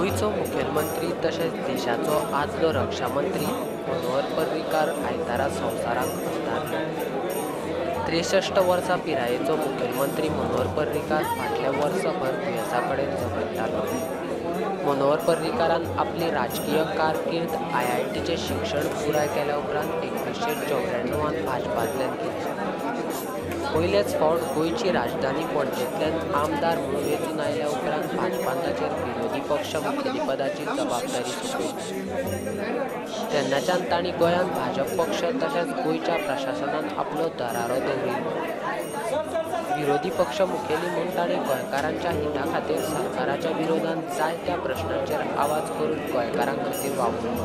गोंयचो मुखेलमंत्री तशेंच देशाचो आदलो रक्षामंत्री मनोहर पर्रीकार आयतारा संवसाराक अंतारलो. 63 वर्सां पिरायेचो मुखेलमंत्री मनोहर पर्रीकार फाटल्या वर्सभर दुयेंसा कडेन झगडटालो. मनोहर पर्रीकारान आपली राजकीय कारकीर्द आयआयटीचें शिक्षण पुराय केल्या उपरांत 1994 भाजपांतल्यान केली. पयलेच फावट गोंयची राजधानी पणजेंतल्यान आमदार म्हूण वेंचून आयल्या उपरांत भाजपान ताचेर विरोधी पक्ष मुखेलीपदाची जबाबदारी सोंपयली. तेन्नाच्यान तांणी गोंयांत भाजप पक्ष तशेंच गोंयच्या प्रशासनान आपलो दरारो दवरिल्लो. विरोधी पक्ष मुखेली म्हूण तांणी गोंयकारांच्या हिता खातीर सरकाराच्या विरोधांत जायत्या प्रश्नांचेर आवाज करून गोंयकारां खातीर वावुरलो.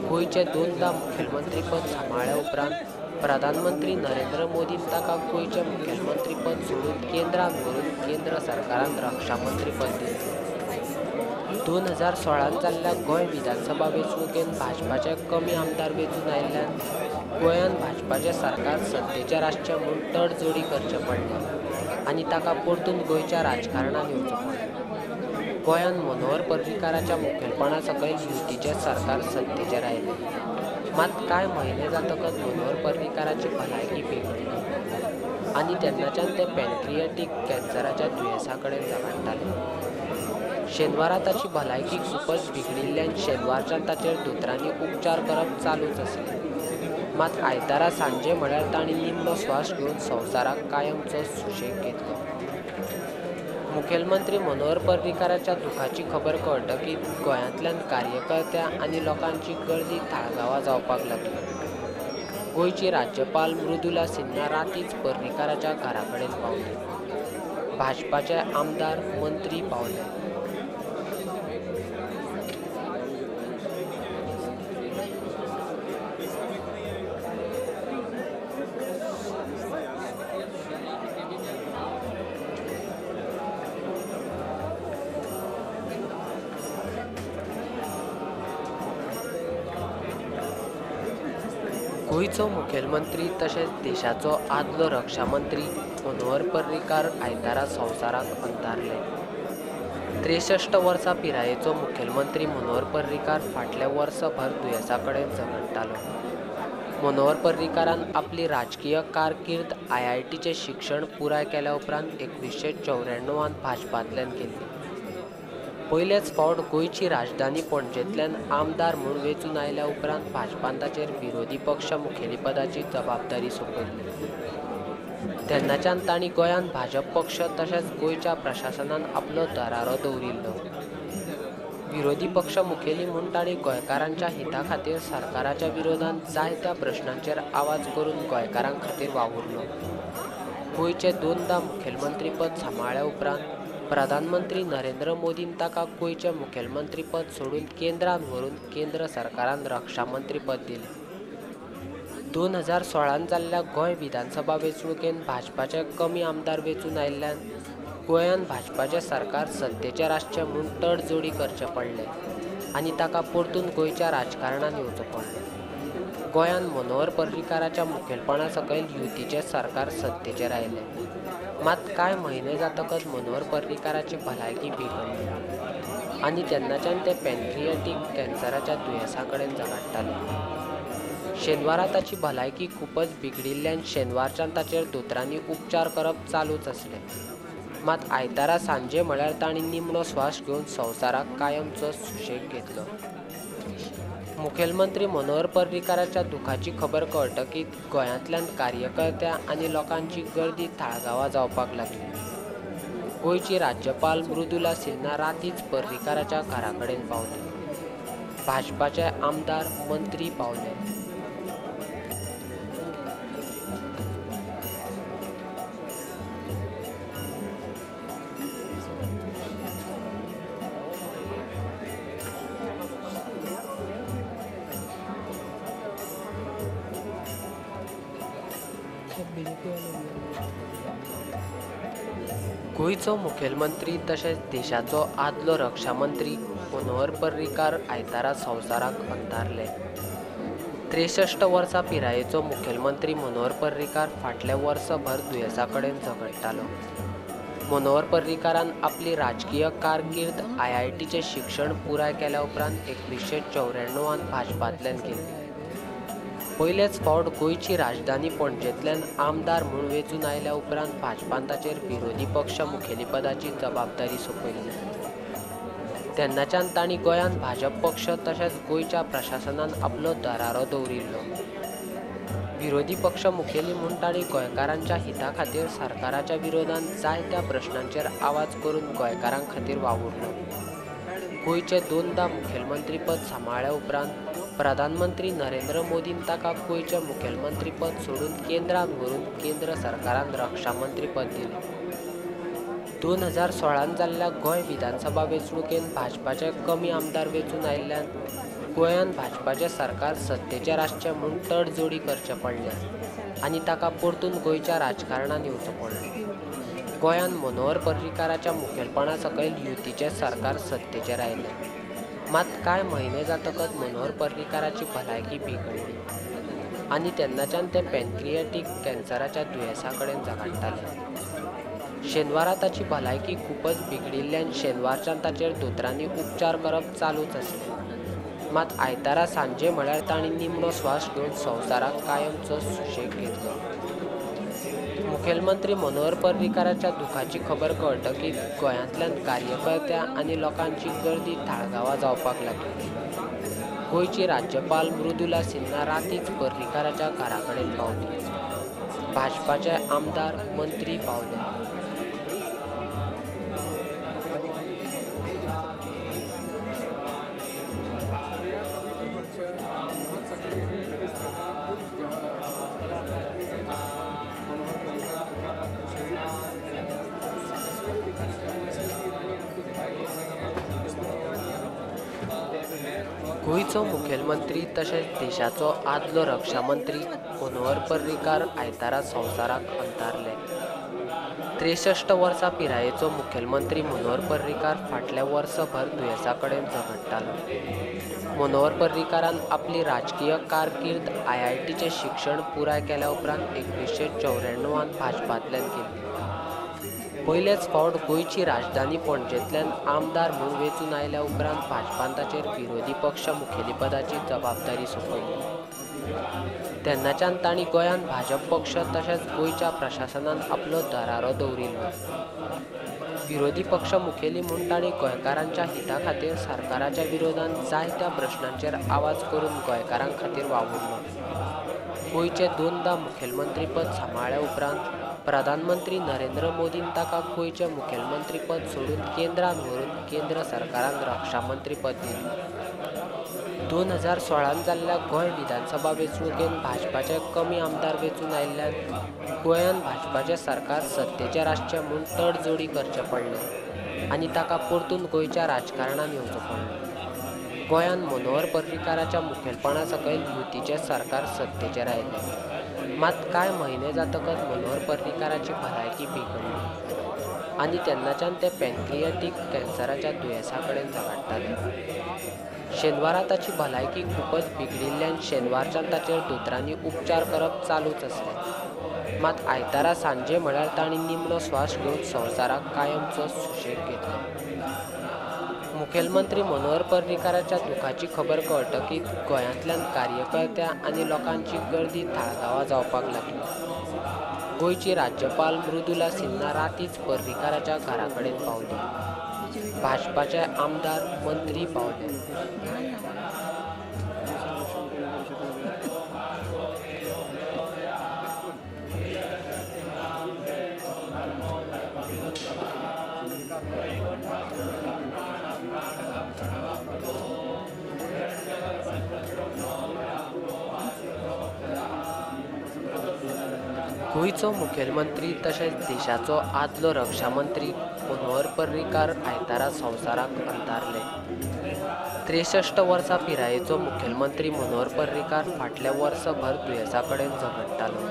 गोंयचें दोनदां मुखेलमंत्रीपद सांबाळ्ळ्या उपरांत प्रधानमंत्री नरेंद्र मोदीन ताका गोंयचें मुखेलमंत्रीपद सोडून केंद्रांत व्हरून केंद्र सरकारान रक्षामंत्रीपद दिलें. 2016 जाल्ल्या गोंय विधानसभा वेंचणुकेंत भाजपाचे कमी आमदार वेंचून आयिल्ल्यान गोंयांत भाजपाचें सरकार सत्तेचेर आसचें म्हूण तडजोडी करचें पडलें आनी ताका परतून गोंयच्या राजकारणांत येवचो पडलो. गोंयांत मनोहर पर्रीकाराच्या मुखेलपणा सकयल युतीचें सरकार सत्तेचेर आयलें. मात कांय म्हयने जातकच मनोहर पर्रीकाराची भलायकी बिगडली आनी तेन्नाच्यान ते पॅनक्रिएटीक कॅन्सराच्या दुयेंसा कडेन झगडटाले. शेनवारा ताची भलायकी खूबच बिगडिल्ल्यान शेनवारच्यान ताचेर दोतोरांनी उपचार करप चालूच आसले. मात आयतारा सांजे म्हळ्यार तांणी निमणो स्वास घेवन संवसाराक कायमचो सुशेग घेतलो. मुखेलमंत्री मनोहर पर्रीकाराच्या दुखाची खबर कळटकीच गोंयांतल्यान कार्यकर्त्या आनी लोकांची गर्दी ताळगांवां जावपाक लागली. गोंयची राज्यपाल मृदुला सिन्हा रातीच पर्रीकाराच्या घरा कडेन पावली. भाजपाचे आमदार, मंत्री पावले. गोंयचो मुखेलमंत्री तशेंच देशाचो आदलो रक्षामंत्री मनोहर पर्रीकार आयतारा संवसाराक अंतारले. 63 वर्सां पिरायेचो मुखेलमंत्री मनोहर पर्रीकार फाटल्या वर्सभर दुयेंसा कडेन झगडटालो. मनोहर पर्रीकारान आपली राजकीय कारकीर्द आयआयटीचें शिक्षण पुराय केल्या उपरांत 1994 भाजपांतल्यान केली. पयलेच फावट गोंयची राजधानी पणजेंतल्यान आमदार म्हूण वेंचून आयल्या उपरांत भाजपान ताचेर विरोधी पक्ष मुखेलीपदाची जबाबदारी सोंपयली. तेन्नाच्यान तांणी गोंयांत भाजप पक्ष तशेंच गोंयच्या प्रशासनान आपलो दरारो दवरिल्लो. विरोधी पक्ष मुखेली म्हूण तांणी गोंयकारांच्या हिता खातीर सरकाराच्या विरोधांत जायत्या प्रश्नांचेर आवाज करून गोंयकारां खातीर वावुरलो. गोंयचें दोनदां मुखेलमंत्रीपद सांबाळ्ळ्या उपरांत प्रधानमंत्री नरेंद्र मोदीन ताका गोंयचें मुखेलमंत्रीपद सोडून केंद्रांत व्हरून केंद्र सरकारान रक्षामंत्रीपद दिलें. 2016 जाल्ल्या गोंय विधानसभा वेंचणुकेंत भाजपाचे कमी आमदार वेंचून आयिल्ल्यान गोंयांत भाजपाचें सरकार सत्तेचेर आसचें म्हूण तडजोडी करचें पडलें आनी ताका परतून गोंयच्या राजकारणांत येवचो पडलो. गोंयांत मनोहर पर्रीकाराच्या मुखेलपणा सकयल युतीचें सरकार सत्तेचेर आयलें. मात कांय म्हयने जातकच मनोहर पर्रीकाराची भलायकी बिगडली आनी तेन्नाच्यान ते पॅनक्रिएटीक कॅन्सराच्या दुयेंसा कडेन झगडटाले. शेनवारा ताची भलायकी खूबच बिगडिल्ल्यान शेनवारच्यान ताचेर दोतोरांनी उपचार करप चालूच आसले. मात आयतारा सांजे म्हळ्यार तांणी निमणो स्वास घेवन संवसाराक कायमचो सुशेग घेतलो. मुखेलमंत्री मनोहर पर्रीकाराच्या दुखाची खबर कळटकीच गोंयांतल्यान कार्यकर्त्या आनी लोकांची गर्दी ताळगांवां जावपाक लागली. गोंयची राज्यपाल मृदुला सिन्हा रातीच पर्रीकाराच्या घरा कडेन पावली. भाजपाचे आमदार, मंत्री पावले. गोंयचो मुखेलमंत्री तशेंच देशाचो आदलो रक्षामंत्री मनोहर पर्रीकार आयतारा संवसाराक अंतारले. 63 वर्सां पिरायेचो मुखेलमंत्री मनोहर पर्रीकार फाटल्या वर्सभर दुयेंसा कडेन झगडटालो. मनोहर पर्रीकारान आपली राजकीय कारकीर्द आयआयटीचें शिक्षण पुराय केल्या उपरांत 1994 भाजपांतल्यान केल्ली. पयलेच फावट गोंयची राजधानी पणजेंतल्यान आमदार म्हूण वेंचून आयल्या उपरांत भाजपान ताचेर विरोधी पक्ष मुखेलीपदाची जबाबदारी सोंपयल्ली. तेन्नाच्यान तांणी गोंयांत भाजप पक्ष तशेंच गोंयच्या प्रशासनान आपलो दरारो दवरिल्लो. विरोधी पक्ष मुखेली म्हूण तांणी गोंयकारांच्या हिता खातीर सरकाराच्या विरोधांत जायत्या प्रश्नांचेर आवाज करून गोंयकारां खातीर वावुरलो. गोंयचें दोनदां मुखेलमंत्रीपद सांबाळ्ळ्या उपरांत प्रधानमंत्री नरेंद्र मोदीन ताका गोंयचें मुखेलमंत्रीपद सोडून केंद्रांत व्हरून केंद्र सरकारान रक्षामंत्रीपद दिलें. 2016 जाल्ल्या गोंय विधानसभा वेंचणुकेंत भाजपाचे कमी आमदार वेंचून आयिल्ल्यान गोंयांत भाजपाचें सरकार सत्तेचेर आसचें म्हूण तडजोडी करचें पडलें आनी ताका परतून गोंयच्या राजकारणांत येवचो पडलो. गोंयांत मनोहर पर्रीकाराच्या मुखेलपणा सकयल युतीचें सरकार सत्तेचेर आयलें. मात कांय म्हयने जातकच मनोहर पर्रीकाराची भलायकी बिगडली आनी तेन्नाच्यान ते पॅनक्रिएटीक कॅन्सराच्या दुयेंसा कडेन झगडटाले. शेनवारा ताची भलायकी खूबच बिगडिल्ल्यान शेनवारच्यान ताचेर दोतोरांनी उपचार करप चालूच आसलें. मात आयतारा सांजे म्हळ्यार तांणी निमणो स्वास घेवन संवसाराक कायमचो सुशेग घेतलो. मुखेलमंत्री मनोहर पर्रीकाराच्या दुखाची खबर कळटकीच गोंयांतल्यान कार्यकर्त्या आनी लोकांची गर्दी ताळगांवां जावपाक लागली. गोंयची राज्यपाल मृदुला सिन्हा रातीच पर्रीकाराच्या घरा कडेन पावली. भाजपाचे आमदार, मंत्री पावले. गोंयचो मुखेलमंत्री तशेंच देशाचो आदलो रक्षामंत्री मनोहर पर्रीकार आयतारा संवसाराक अंतारले. 63 वर्सां पिरायेचो मुखेलमंत्री मनोहर पर्रीकार फाटल्या वर्सभर दुयेंसा कडेन झगडटालो. मनोहर पर्रीकारान आपली राजकीय कारकीर्द आयआयटीचें शिक्षण पुराय केल्या उपरांत 1994 भाजपांतल्यान केल्ली. पयलेच फावट गोंयची राजधानी पणजेंतल्यान आमदार म्हूण वेंचून आयल्या उपरांत भाजपान ताचेर विरोधी पक्ष मुखेलीपदाची जबाबदारी सोंपयल्ली. तेन्नाच्यान तांणी गोंयांत भाजप पक्ष तशेंच गोंयच्या प्रशासनान आपलो दरारो दवरिल्लो. विरोधी पक्ष मुखेली म्हूण तांणी गोंयकारांच्या हिता खातीर सरकाराच्या विरोधांत जायत्या प्रश्नांचेर आवाज करून गोंयकारां खातीर वावुरलो. गोंयचें दोनदां मुखेलमंत्रीपद सांबाळ्ळ्या उपरांत प्रधानमंत्री नरेंद्र मोदीन ताका गोंयचें मुखेलमंत्रीपद सोडून केंद्रांत व्हरून केंद्र सरकारान रक्षामंत्रीपद दिलें. 2016 जाल्ल्या गोंय विधानसभा वेंचणुकेंत भाजपाचे कमी आमदार वेंचून आयिल्ल्यान गोंयांत भाजपाचें सरकार सत्तेचेर आसचें म्हूण तडजोडी करचें पडलें आनी ताका परतून गोंयच्या राजकारणांत येवचो पडलो. गोंयांत मनोहर पर्रीकाराच्या मुखेलपणा सकयल युतीचें सरकार सत्तेचेर आयलें. मात कांय म्हयने जातकच मनोहर पर्रीकाराची भलायकी बिगडली आनी तेन्नाच्यान ते पॅनक्रिएटीक कॅन्सराच्या दुयेंसा कडेन झगडटाले. शेनवारा ताची भलायकी खूबच बिगडिल्ल्यान शेनवारच्यान ताचेर दोतोरांनी उपचार करप चालूच आसलें. मात आयतारा सांजे म्हळ्यार तांणी निमणो स्वास घेवन संवसाराक कायमचो सुशेग घेतलो. मुखेलमंत्री मनोहर पर्रीकाराच्या दुखाची खबर कळटकीच गोंयांतल्यान कार्यकर्त्या आनी लोकांची गर्दी ताळगांवां जावपाक लागली. गोंयची राज्यपाल मृदुला सिन्हा रातीच पर्रीकाराच्या घरा कडेन पावली. भाजपाचे आमदार, मंत्री पावले. गोंयचो मुखेलमंत्री तशेंच देशाचो आदलो रक्षामंत्री मनोहर पर्रीकार आयतारा संवसाराक अंतारले. 63 वर्सां पिरायेचो मुखेलमंत्री मनोहर पर्रीकार फाटल्या वर्सभर दुयेंसा कडेन झगडटालो.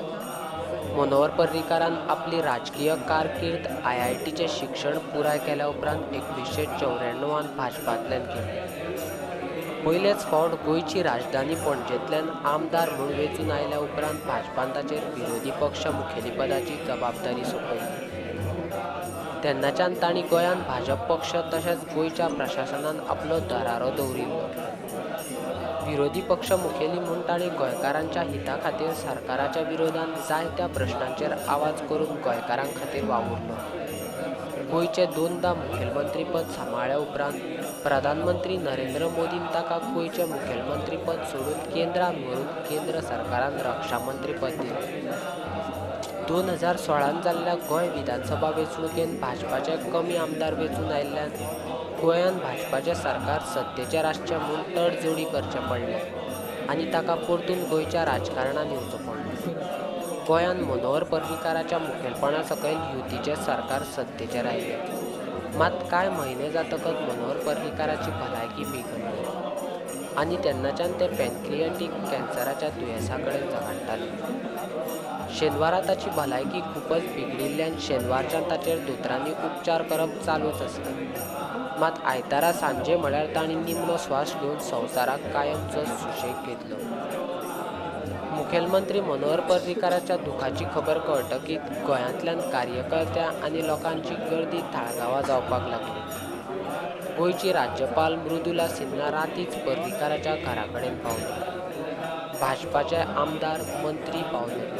मनोहर पर्रीकारान आपली राजकीय कारकीर्द आयआयटीचें शिक्षण पुराय केल्या उपरांत 1994 भाजपांतल्यान केली. पयलेच फावट गोंयची राजधानी पणजेंतल्यान आमदार म्हूण वेंचून आयल्या उपरांत भाजपान ताचेर विरोधी पक्ष मुखेलीपदाची जबाबदारी सोंपयली. तेन्नाच्यान तांणी गोंयांत भाजप पक्ष तशेंच गोंयच्या प्रशासनान आपलो दरारो दवरिल्लो. विरोधी पक्ष मुखेली म्हूण तांणी गोंयकारांच्या हिता खातीर सरकाराच्या विरोधांत जायत्या प्रश्नांचेर आवाज करून गोंयकारां खातीर वावुरलो. गोंयचें दोनदां मुखेलमंत्रीपद सांबाळ्ळ्या उपरांत प्रधानमंत्री नरेंद्र मोदीन ताका गोंयचें मुखेलमंत्रीपद सोडून केंद्रांत व्हरून केंद्र सरकारान रक्षामंत्रीपद दिलें. 2016 जाल्ल्या गोंय विधानसभा वेंचणुकेंत भाजपाचे कमी आमदार वेंचून आयिल्ल्यान गोंयांत भाजपाचें सरकार सत्तेचेर आसचें म्हूण तडजोडी करचें पडलें आनी ताका परतून गोंयच्या राजकारणांत येवचो पडलो. गोंयांत मनोहर पर्रीकाराच्या मुखेलपणा सकयल युतीचें सरकार सत्तेचेर आयलें. मात कांय म्हयने जातकच मनोहर पर्रीकाराची भलायकी बिगडली आनी तेन्नाच्यान ते पॅनक्रिएटीक कॅन्सराच्या दुयेंसा कडेन झगडटाले. शेनवारा ताची भलायकी खूबच बिगडिल्ल्यान शेनवारच्यान ताचेर दोतोरांनी उपचार करप चालूच आसलें. मात आयतारा सांजे म्हळ्यार तांणी निमणो स्वास घेवन संवसाराक कायमचो सुशेग घेतलो. मुखेलमंत्री मनोहर पर्रीकाराच्या दुखाची खबर कळटकीच गोंयांतल्यान कार्यकर्त्या आनी लोकांची गर्दी ताळगांवां जावपाक लागली. गोंयची राज्यपाल मृदुला सिन्हा रातीच पर्रीकाराच्या घरा कडेन पावली. भाजपाचे आमदार मंत्री पावले.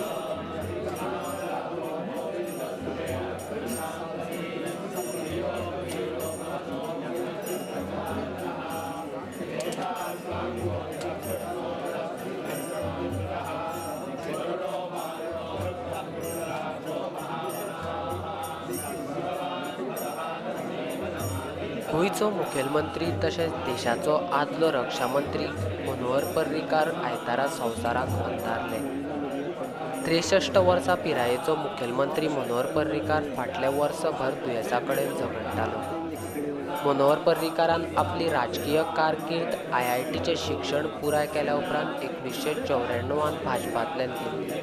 गोंयचो मुखेलमंत्री तशेंच देशाचो आदलो रक्षामंत्री मनोहर पर्रीकार आयतारा संवसाराक अंतारले. 63 वर्सां पिरायेचो मुखेलमंत्री मनोहर पर्रीकार फाटल्या वर्सभर दुयेंसा कडेन झगडटालो. मनोहर पर्रीकारान आपली राजकीय कारकीर्द IITचें शिक्षण पुराय केल्या उपरांत 1994 भाजपांतल्यान केल्ली.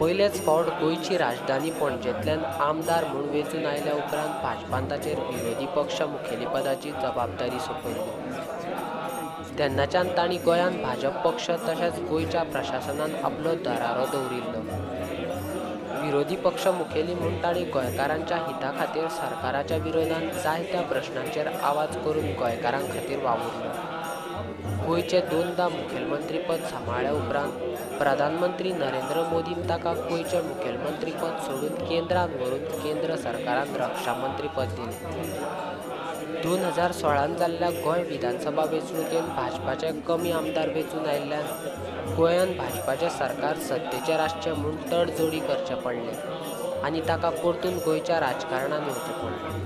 पयलेच फावट गोंयची राजधानी पणजेंतल्यान आमदार म्हूण वेंचून आयल्या उपरांत भाजपान ताचेर विरोधी पक्ष मुखेलीपदाची जबाबदारी सोंपयल्ली. तेन्नाच्यान तांणी गोंयांत भाजप पक्ष तशेंच गोंयच्या प्रशासनान आपलो दरारो दवरिल्लो. विरोधी पक्ष मुखेली म्हूण तांणी गोंयकारांच्या हिता खातीर सरकाराच्या विरोधांत जायत्या प्रश्नांचेर आवाज करून गोंयकारां खातीर वावुरलो. गोंयचें दोनदां मुखेलमंत्रीपद सांबाळ्ळ्या उपरांत प्रधानमंत्री नरेंद्र मोदीन ताका गोंयचें मुखेलमंत्रीपद सोडून केंद्रांत व्हरून केंद्र सरकारान रक्षामंत्रीपद दिलें. 2016 जाल्ल्या गोंय विधानसभा वेंचणुकेंत भाजपाचे कमी आमदार वेंचून आयिल्ल्यान गोंयांत भाजपाचें सरकार सत्तेचेर आसचें म्हूण तडजोडी करचें पडलें आनी ताका परतून गोंयच्या राजकारणांत येवचो पडलो.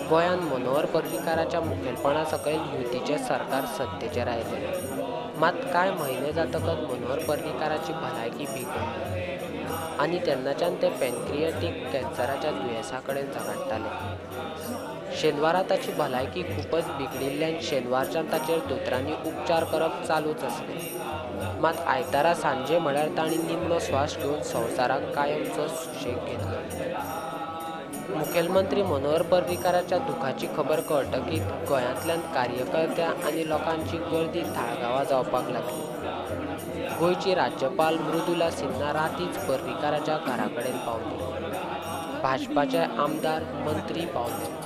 गोंयांत मनोहर पर्रीकाराच्या मुखेलपणा सकयल युतीचें सरकार सत्तेचेर आयलें. मात कांय म्हयने जातकच मनोहर पर्रीकाराची भलायकी बिगडली आनी तेन्नाच्यान ते पॅनक्रिएटीक कॅन्सराच्या दुयेंसा कडेन झगडटाले. शेनवारा ताची भलायकी खूबच बिगडिल्ल्यान शेनवारच्यान ताचेर दोतोरांनी उपचार करप चालूच आसलें. मात आयतारा सांजे म्हळ्यार तांणी निमणो स्वास घेवन संवसाराक कायमचो सुशेग घेतलो. मुखेलमंत्री मनोहर पर्रीकाराच्या दुखाची खबर कळटकीच गोंयांतल्यान कार्यकर्त्या आनी लोकांची गर्दी ताळगांवां जावपाक लागली. गोंयची राज्यपाल मृदुला सिन्हा रातीच पर्रीकाराच्या घरा कडेन पावली. भाजपाचे आमदार मंत्री पावले.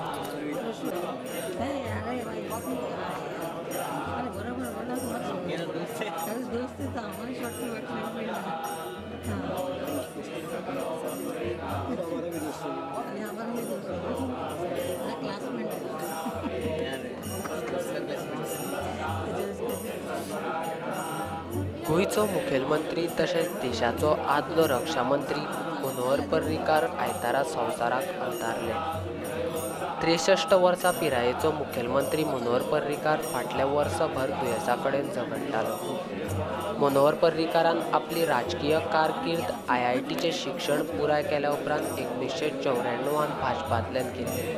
गोंयचो मुखेलमंत्री तशेंच देशाचो आदलो रक्षामंत्री मनोहर पर्रीकार आयतारा संवसाराक अंतारले. 63 वर्सां पिरायेचो मुखेलमंत्री मनोहर पर्रीकार फाटल्या वर्सभर दुयेंसा कडेन झगडटालो. मनोहर पर्रीकारान आपली राजकीय कारकीर्द IITचें शिक्षण पुराय केल्या उपरांत 1994 भाजपांतल्यान केल्ली.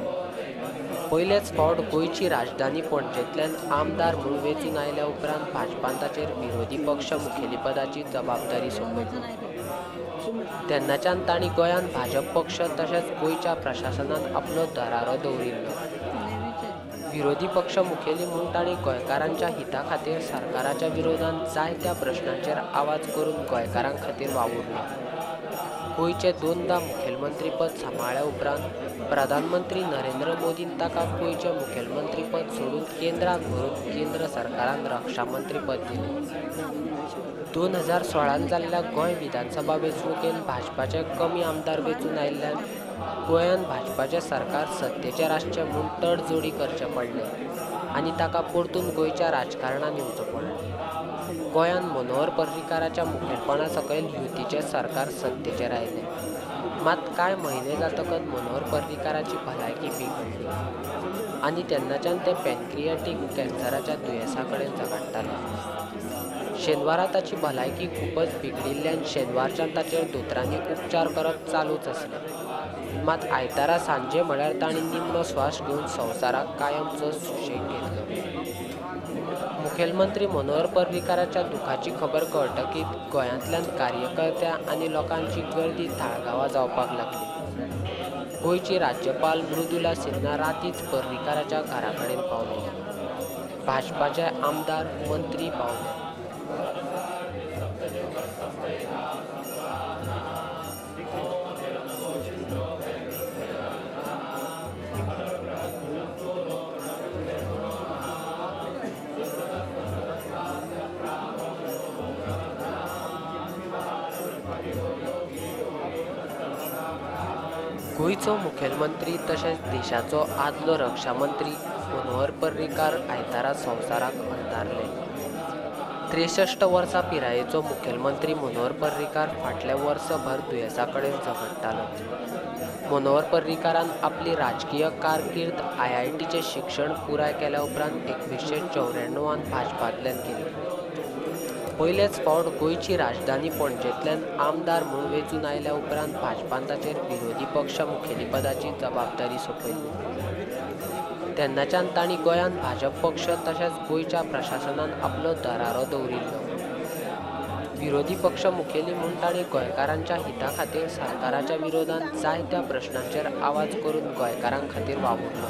पयलेच फावट गोंयची राजधानी पणजेंतल्यान आमदार म्हूण वेंचून आयल्या उपरांत भाजपान ताचेर विरोधी पक्ष मुखेलीपदाची जबाबदारी सोंपयली. तेन्नाच्यान तांणी गोंयांत भाजप पक्ष तशेंच गोंयच्या प्रशासनान आपलो दरारो दवरिल्लो. विरोधी पक्ष मुखेली म्हूण तांणी गोंयकारांच्या हिता खातीर सरकाराच्या विरोधांत जायत्या प्रश्नांचेर आवाज करून गोंयकारां खातीर वावुरलो. गोंयचें दोनदा मुखेलमंत्रीपद सांबाळ्ळ्या उपरांत प्रधानमंत्री नरेंद्र मोदीन ताका गोंयचें मुखेलमंत्रीपद सोडून केंद्रांत व्हरून केंद्र सरकारान रक्षामंत्रीपद दिलें. 2016 जाल्ल्या गोंय विधानसभा वेंचणुकेंत भाजपाचे कमी आमदार वेंचून आयिल्ल्यान गोंयांत भाजपाचें सरकार सत्तेचेर आसचें म्हूण तडजोडी करचें पडलें आनी ताका परतून गोंयच्या राजकारणांत येवचो पडलो. गोंयांत मनोहर पर्रीकाराच्या मुखेलपणा सकयल युतीचें सरकार सत्तेचेर आयलें. मात कांय म्हयने जातकच मनोहर पर्रीकाराची भलायकी बिगडली आनी तेन्नाच्यान ते पॅनक्रियाटीक कॅन्सराच्या दुयेंसा कडेन झगडटाले. शेनवारा ताची भलायकी खूबच बिगडिल्ल्यान शेनवारच्यान ताचेर दोतोरांनी उपचार करप चालूच आसले. मात आयतारा सांजे म्हळ्यार तांणी निमणो स्वास घेवन संवसाराक कायमचो सुशेग घेतलो. मुखेलमंत्री मनोहर पर्रीकाराच्या दुखाची खबर कळटकीच गोंयांतल्यान कार्यकर्त्या आनी लोकांची गर्दी ताळगांवां जावपाक लागली. गोंयची राज्यपाल मृदुला सिन्हा रातीच पर्रीकाराच्या घरा कडेन पावली. भाजपाचे आमदार, मंत्री पावले. गोंयचो मुखेलमंत्री तशेंच देशाचो आदलो रक्षामंत्री मनोहर पर्रीकार आयतारा संवसाराक अंतारले. 63 वर्सां पिरायेचो मुखेलमंत्री मनोहर पर्रीकार फाटल्या वर्सभर दुयेंसा कडेन झगडटालो. मनोहर पर्रीकारान आपली राजकीय कारकीर्द IITचें शिक्षण पुराय केल्या उपरांत 1994 भाजपांतल्यान केली. पयलेच फावट गोंयची राजधानी पणजेंतल्यान आमदार म्हूण वेंचून आयल्या उपरांत भाजपान ताचेर विरोधी पक्ष मुखेलीपदाची जबाबदारी सोंपयल्ली. तेन्नाच्यान तांणी गोंयांत भाजप पक्ष तशेंच गोंयच्या प्रशासनान आपलो दरारो दवरिल्लो. विरोधी पक्ष मुखेली म्हूण तांणी गोंयकारांच्या हिता खातीर सरकाराच्या विरोधांत जायत्या प्रश्नांचेर आवाज करून गोंयकारां खातीर वावुरलो.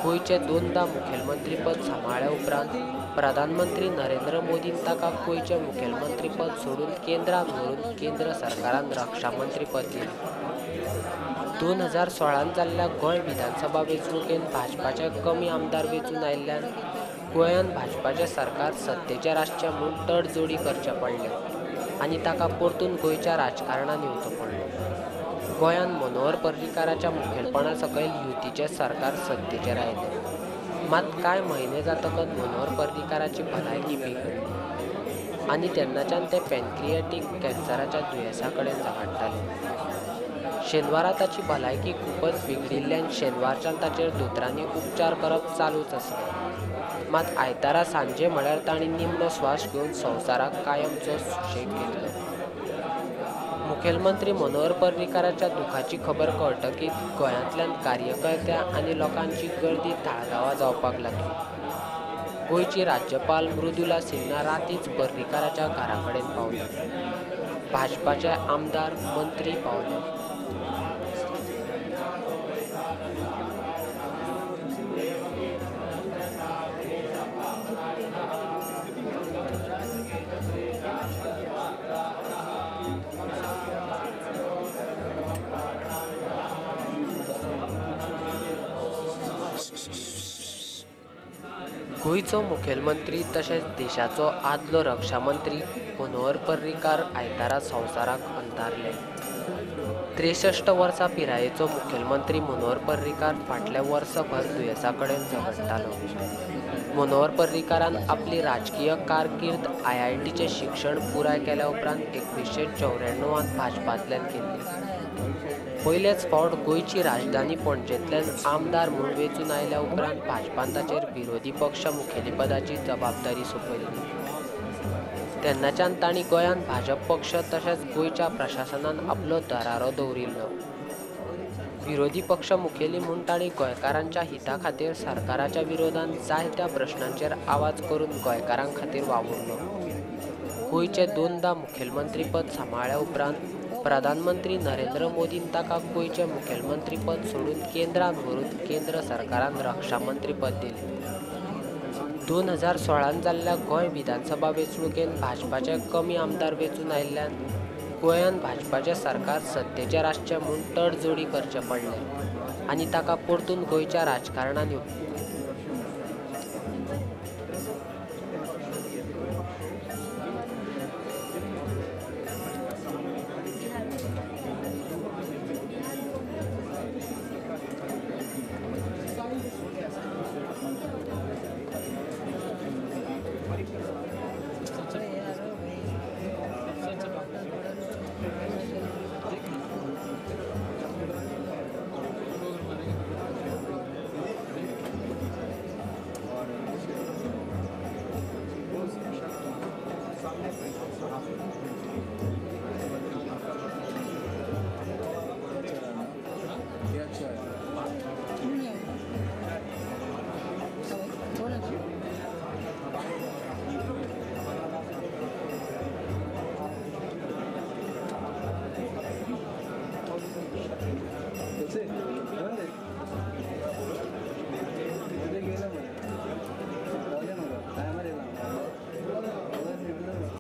गोंयचें दोनदा मुखेलमंत्रीपद सांबाळ्ळ्या उपरांत प्रधानमंत्री नरेंद्र मोदीन ताका गोंयचें मुखेलमंत्रीपद सोडून केंद्रांत व्हरून केंद्र सरकारान रक्षामंत्रीपद दिलें. 2016 जाल्ल्या गोंय विधानसभा वेंचणुकेंत भाजपाचे कमी आमदार वेंचून आयिल्ल्यान गोंयांत भाजपाचें सरकार सत्तेचेर आसचें म्हूण तडजोडी करचें पडलें आनी ताका परतून गोंयच्या राजकारणांत येवचो पडलो. गोंयांत मनोहर पर्रीकाराच्या मुखेलपणा सकयल युतीचें सरकार सत्तेचेर आयलें. मात कांय म्हयने जातकच मनोहर पर्रीकाराची भलायकी बिगडली आनी तेन्नाच्यान ते पॅनक्रियाटीक कॅन्सराच्या दुयेंसा कडेन झगडटाले. शेनवारा ताची भलायकी खूबच बिगडिल्ल्यान शेनवारच्यान ताचेर दोतोरांनी उपचार करप चालूच आसले. मात आयतारा सांजे म्हळ्यार तांणी निमणो स्वास घेवन संवसाराक कायमचो सुशेग घेतलो. मुखेलमंत्री मनोहर पर्रीकाराच्या दुखाची खबर कळटकीच गोंयांतल्यान कार्यकर्त्या आनी लोकांची गर्दी ताळगांवां जावपाक लागली. गोंयची राज्यपाल मृदुला सिन्हा रातीच पर्रीकाराच्या घरा कडेन पावली. भाजपाचे आमदार, मंत्री पावले. गोंयचो मुखेलमंत्री तशेंच देशाचो आदलो रक्षामंत्री मनोहर पर्रीकार आयतारा संवसाराक अंतारले. 63 वर्सां पिरायेचो मुखेलमंत्री मनोहर पर्रीकार फाटल्या वर्सभर दुयेंसा कडेन झगडटालो. मनोहर पर्रीकारान आपली राजकीय कारकीर्द IITचें शिक्षण पुराय केल्या उपरांत 1994 भाजपांतल्यान केल्ली. पयलेच फावट गोंयची राजधानी पणजेंतल्यान आमदार म्हूण वेंचून आयल्या उपरांत भाजपान ताचेर विरोधी पक्ष मुखेलीपदाची जबाबदारी सोंपयल्ली. तेन्नाच्यान तांणी गोंयांत भाजप पक्ष तशेंच गोंयच्या प्रशासनान आपलो दरारो दवरिल्लो. विरोधी पक्ष मुखेली म्हूण तांणी गोंयकारांच्या हिता खातीर सरकाराच्या विरोधांत जायत्या प्रश्नांचेर आवाज करून गोंयकारां खातीर वावुरलो. गोंयचें दोनदा मुखेलमंत्रीपद सांबाळ्ळ्या उपरांत प्रधानमंत्री नरेंद्र मोदीन ताका गोंयचें मुखेलमंत्रीपद सोडून केंद्रांत व्हरून केंद्र सरकारान रक्षामंत्रीपद दिलें. 2016 जाल्ल्या गोंय विधानसभा वेंचणुकेंत भाजपाचे कमी आमदार वेंचून आयिल्ल्यान गोंयांत भाजपाचें सरकार सत्तेचेर आसचें म्हूण तडजोडी करचें पडलें आनी ताका परतून गोंयच्या राजकारणांत